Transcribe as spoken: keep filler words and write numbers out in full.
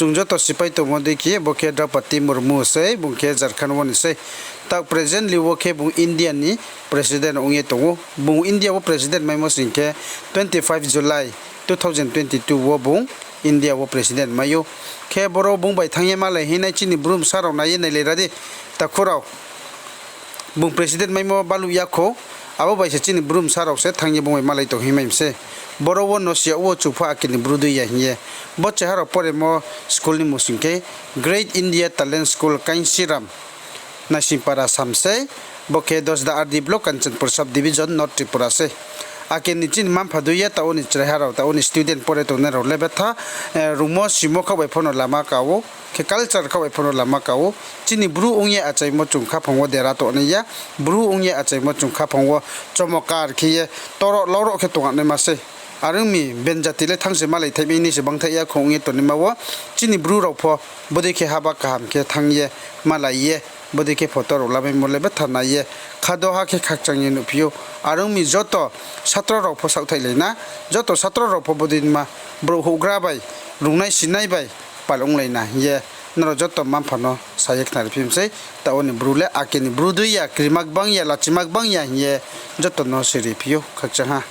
chung joto sipai tongmo dei khe bo khe Draupadi Murmu sei, bung khe Jharkhand wo ni sei. Taoh presently wo khe bung India ni president ong ye tong ou. Bung India wo president maimo sing khe twenty five July two thousand twenty two wo bung India wo president mai ou. Khe boro bung bai thanng ye malai hing nai chini Bru bsa rao nai ye nailai ra di, takhu rao. Bung president maimo baluh ya kho, abo bai se chini Bru bsa rao se thanng ye bung bai malai tong hing mai mi sei. Boro wo no si yag wo chung pho ake ni Bru dei ya hing ye. Bo cheha rao poremo school ni mmung sing khe Great India Talent School, Kainsiram, Naisingpara, Assam sei. Bo khe Dasda R D block, Kanchanpur sub division, North Tripura sei. Ake ni chini mma-mpha dei ye taoh wo ni chraiha rao, taoh wo ni student pore tongnai rao le betha, eh, rungmo simo khaoh bai pho no lama ka ou, khe culture khaoh bai pho no lama ka ou. Chini Bru ong ye achaimo chung khaphang wo dera tongnai ya, Bru ong ye achaimo chung khaphang wo chomokar khe ye toro lauro khe tongnaima sei. Are ong mi, ben jati le thanng se malai thaih mi ni se bangthaih ya kho ong ye tongnaima wo, chini Bru rao pho bodei khe haba kaham khe thanng ye malai ye, bodei khe photo rao lamaimo le betha nai ye, khadoha khe khakchang ye nuhphi ou. Are ong mi, joto satro rao pho saohthaihlai na, joto satro rao pho bodei ma brouh houhgra bai, rungnai sinai bai pal onglai na hing ye nrao joto mma-mpha no sa ye khnariphi mi sei. Taoh wo ni Bru le ake ni Bru dei ya, krima gbang ya, lachima gbang ya hing ye joto no siriphi ou, khakchang ha.